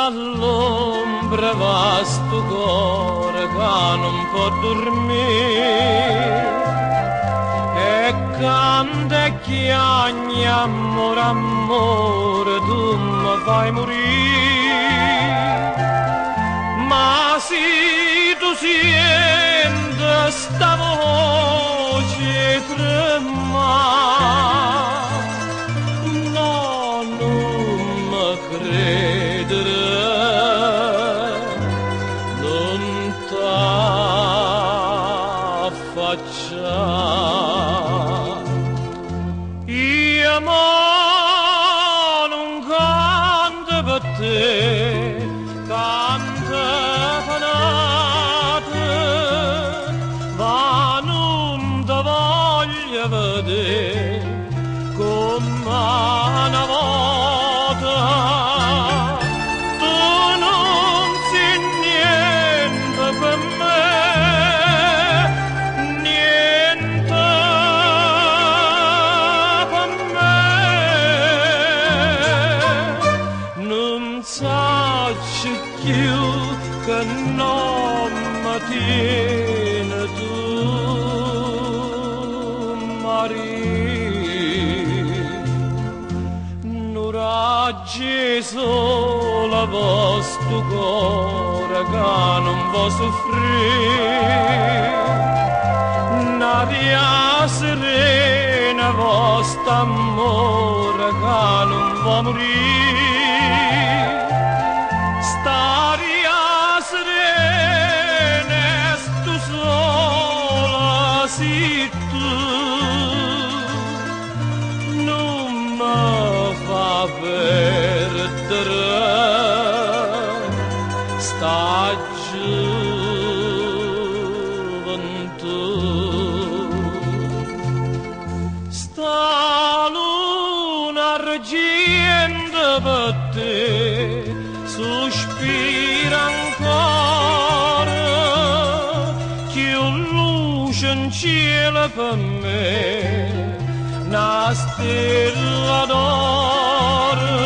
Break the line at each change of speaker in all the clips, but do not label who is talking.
Dint'all'ombra va stu core che non può dormire e canta e chiagne amore, amore, tu mi fai morire. Ma se tu senti sta voce tremare, no, non mi credere, non t'affacciare. Io mo non canto per te, canto per n'ato, ma non te voglio vedere come una volta. Tu non sei niente per me, niente per me. Non saccio più che non mi tieni tu, Maria. Nu raggi sola vostro cuore che non vuol soffrire, un'aria serena vostro amore che non vuol morire. St'aria serena stu sola sei tu, non mi fa perdere sta gioventù. Sta luna argento per te sospira ancora, che luce in cielo per me, una stella d'oro.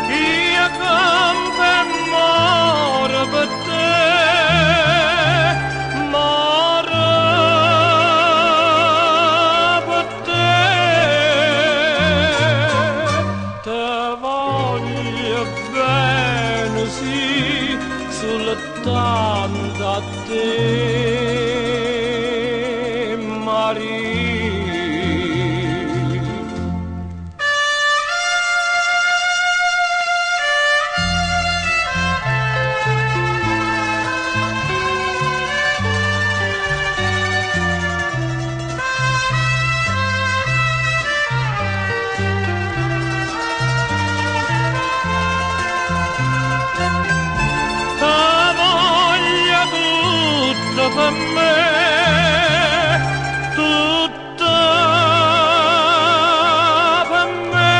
Io campo e moro per te, moro per te. Te voglio bene, sì, soltanto a te, Maria. Te voglio tutto per me, tutto per me.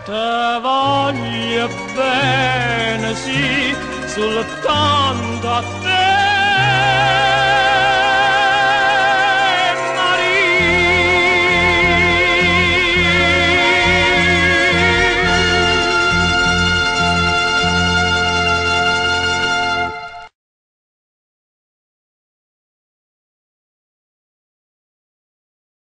Te voglio bene, sì, soltanto